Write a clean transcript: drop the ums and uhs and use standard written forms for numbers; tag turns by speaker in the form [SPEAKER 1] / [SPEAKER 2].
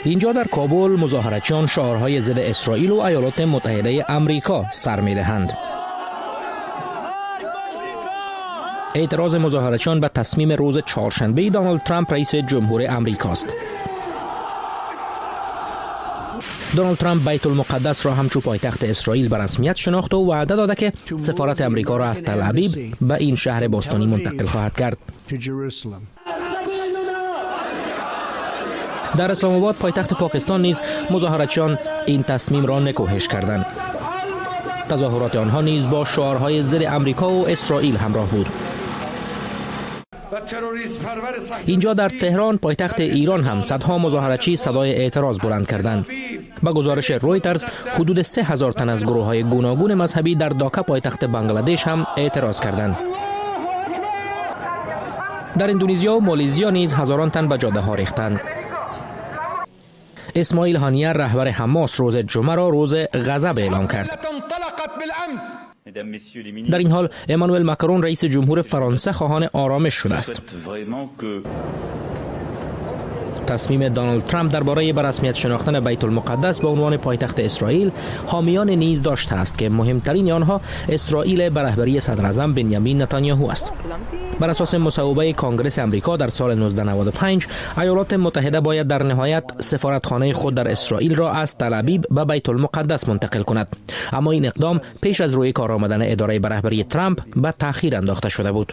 [SPEAKER 1] اینجا در کابل مظاهره‌چیان شعارهای ضد اسرائیل و ایالات متحده امریکا سر می‌دهند. اعتراض مظاهره‌چیان به تصمیم روز چهارشنبه دونالد ترامپ رئیس جمهور امریکاست. دونالد ترامپ بیت المقدس را همچون پایتخت اسرائیل به رسمیت شناخت و وعده داده که سفارت امریکا را از تل ابیب به این شهر باستانی منتقل خواهد کرد. در اسلام آباد پایتخت پاکستان نیز مظاهره‌چیان این تصمیم را نکوهش کردند. تظاهرات آنها نیز با شعارهای ضد امریکا و اسرائیل همراه بود. اینجا در تهران پایتخت ایران هم صدها مظاهره‌چی صدای اعتراض بلند کردند. با گزارش رویترز حدود 3000 تن از گروه‌های گوناگون مذهبی در داکا پایتخت بنگلادش هم اعتراض کردند. در اندونزیا و مالزیا نیز هزاران تن به جاده ها ریختند. اسماعیل هانیه رهبر حماس روز جمعه را روز غضب اعلام کرد. در این حال امانوئل مکرون رئیس جمهور فرانسه خواهان آرامش شده است. تصمیم دونالد ترامپ درباره به رسمیت شناختن بیت المقدس به عنوان پایتخت اسرائیل حامیان نیز داشته است که مهمترین آنها اسرائیل به رهبری صدراعظم بنیامین نتانیاهو است. بر اساس مصوبه کانگرس امریکا در سال 1995 ایالات متحده باید در نهایت سفارتخانه خود در اسرائیل را از تل ابیب به بیت المقدس منتقل کند، اما این اقدام پیش از روی کار آمدن اداره به رهبری ترامپ به تأخیر انداخته شده بود.